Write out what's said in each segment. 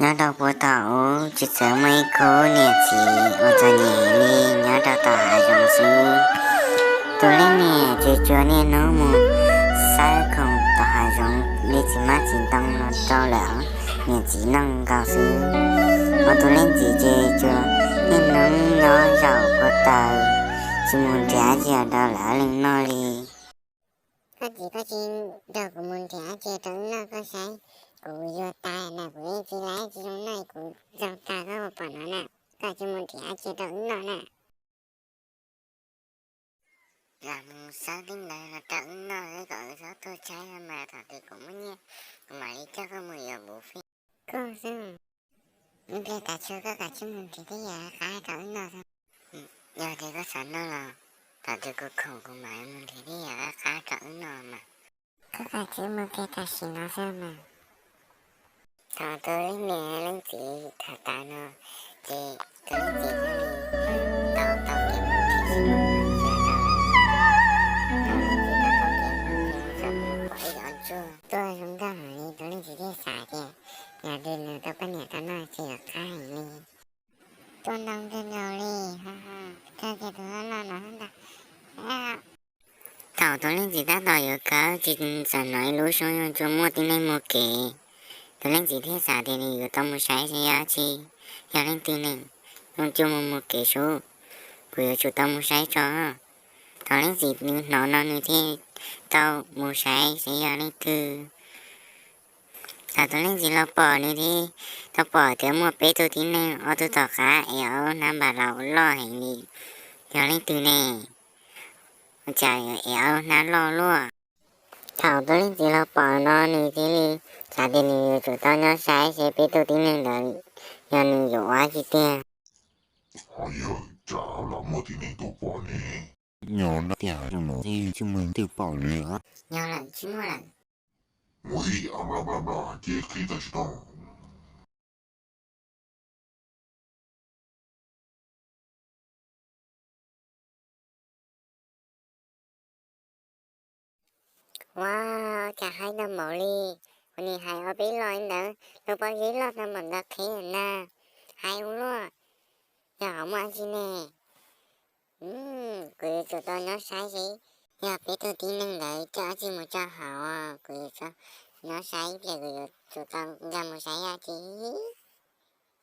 Nyob rau puag thaum ub tsis txawm muaj ib khub niam txiv uas txom nyem li nyob rau tom hav zoov xwb. Tus leej niam ces tsuas niaj hnub mus xawb khoom tom hav zoov li txiv hmab txiv ntoo los rau lawm niam txiv noj nkaus xwb. Ho tus leej txiv ces tsuas niaj hnub nyob zaum puag taws, tsis mus nrhiav dab tsi rau lawv leej noj li. Koj txiv, koj tsis nrog kuv mus nrhiav dab tsi rau wb noj, koj saib kuv yuag tas na, kuv yeej tsis laib tsis zoo noj, kuv zoo tas koj puas pom no na. Koj tsis mus nrhiav dab tsi rau wb noj na. Lam mus xawb tej ntawd los rau wb noj xwb, kom wb txhob tuag tshaib mas thaum twg kuv muaj nyiaj kuv mam li coj koj mus yuav buffet. Koj xwb, ib pliag tas tshuav koj kav tsij mus nrhiav tej yam qab rau wb noj xwb. Yog tias koj xav noj los thaum twg kuv khoom kuv mam mus nrhiav tej yam qab rau wb noj mas. Koj kav tsij mus kiag tam sim no xwb mas. Thaum tus leej niam leej txiv tham tas no, ces tus leej txiv thiaj li tau taug kev mus nrhiav txiv mus nrhiav rau. Thaum leej txiv tau taug kev mus nrhiav, txawm mus pom ib cov ntsuag tuaj zoo nkauj heev li, tus leej txiv thiaj xav tias yog li nws tua poj niam rau noj ces yuav qab heev li. Tua ntau kawg nkaus li, ha ha, kawg kiag tus loj loj no ntag. Thaum tus leej txiv tab tom yuav khawb ces txawm hnov ib lub suab zoo cuag muaj tib neeg muag kev. Tus leej txiv thiaj xav tias nws yuav tau mus saib saib yog dab tsi, yog leej twg ne, zoo cuag mus muag kev sub, kuv yuav tsum tau mus saib tso. Thaum leej txiv nws hnov no nws thiaj tau mus saib saib yog leej twg. Thaum tus leej txiv los pom nws thiaj tau pom tias muaj peb tug tib neeg, ob tug tom qab es ob lub hnab npam laus loj heev li, yog leej twg ne? Ua cas es ob lub hnab loj luaj? Thaum tus leej txiv los pom no nws thiaj li xav tias nws yuav tsum tau nyob saib seb peb tug tib neeg ntawd yog nws yuav ua dab tsi tiag. Ho yog cas lam muaj tib neeg tuaj pom ne? Nyob no tias tus no tsis muaj leej twg pom nws. Nyob lawm tsis muaj lawm. Ua li, bla bla bla, ces qhib tau tsis tau. Ua cas hais tau npaum li, kuv nim hais ob peb lo li ntawd, lub pob zeb loj tau npaum ntawd qhib na, hais ua luaj, yog ho muaj dab tsi ne? Kuv yuav tsum tau nyob saib seb yog peb tug tib neeg ntawd coj dab tsi mus rau hauv, kuv yuav nyob saib ib pliag, kuv yuav tsum tau nkag mus saib yog dab tsi.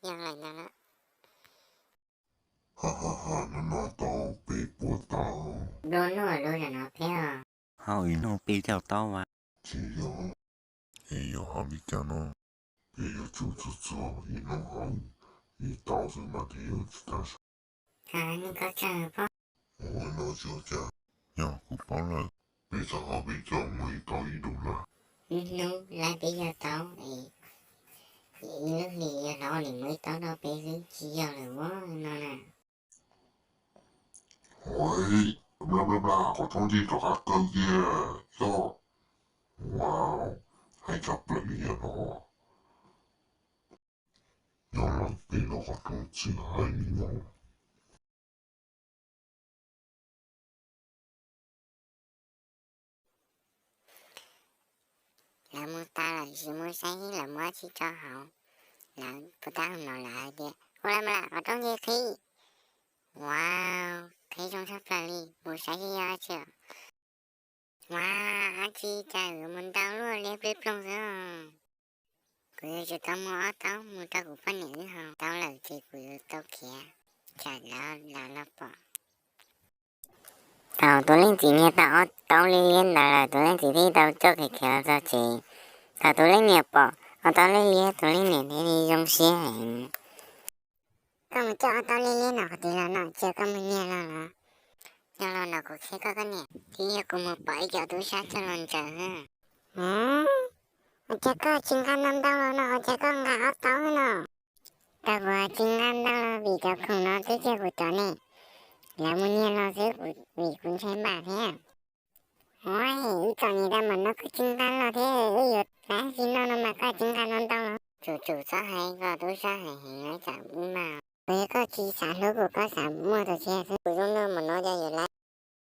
Yog lawm ntag. Ha ha ha, no no tau peb puas tau? Dua noj lub zam no thiab. Hauj, ib hnub peb caug tau vas. Tsis yog, es yog hais li cas no? Peb yuav tsum txog txog ib hnub hauv ib tau xwb mas thiaj yuav tsis tag. Hais li koj tsawg pob? Ua no tsis ua cas. Yog kuv paub lawm. Peb txog hauv peb caug muaj ib tau ib dollar. Ib hnub laib peb caug tau, ib lub hlis yog hlob li muaj ib tau rau peb xwb tsis yog lawm ua no na. Bla bla bla, qhov tsob ntse rov qab kaw kiag xwb. Wow, hais tshaj plaws li yog no. Nyob lawm peb los qhov tsob txiv hais li no. Lawv mus tas lawm, tsis mus saib lawv muaj dab tsi tso hauv. Lawv puas tab hau no lawv hais tias, ua li mas lam qhov rooj nce qhib. Wow, qhib zoo tshaj plaws li, mus saib seb yog dab tsi. Wow, dab tsi cas yuav mus ntau luaj, liab pliab ploog xwb. Kuv yuav tsum tau muag ob taub mus rau kuv poj niam wb haus, tau lawm ces kuv yuav tau khiav, tsam lawv los pom. Thaum tus leej txiv niag tau ob taub liab liab ntawd lawm, tus leej txiv thiaj tau coj khiav khiav los txog tsev. Thaum tus leej niam pom ob taub liab liab, tus leej niam thiaj li zoo siab heev. Koj mus coj ob taub liab liab no qhov twg los no, cia koj mus niag los los. Yog los no kuv qhia koj, koj niam, twb yog kuv mus pom ib co tub sab coj los ntsaws. Ua cas koj tsis nqa ntau ntau los no, ua cas koj nqa ob taub no? Tau kuv tsis nqa ntau los vim cov khoom no twb tsis yog kuv cov ne. Lawv mus niag los xwb, vim kuv ntshai npam thiab. Ua, wb txom nyem tau mas no koj tsis nqa los thiab, wb yuav laib tsis noj no mas koj tsis nqa ntau ntau los. Tsum tsum txhob hais kom tub sab hais heev na, tsam wb mas. Kuv yog koj tsis xav hlub kuv, koj xav muaj tus tshiab xwb, kuv zoo no mas no cas yuav laib.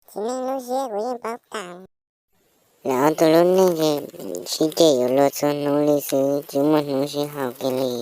Txiv neej lub siab kuv yeej paub tas. Lawv ob tug lub neej ces sib ceg yuav luag txhua hnub li xwb, tsis muaj hnub sib haum kiag li.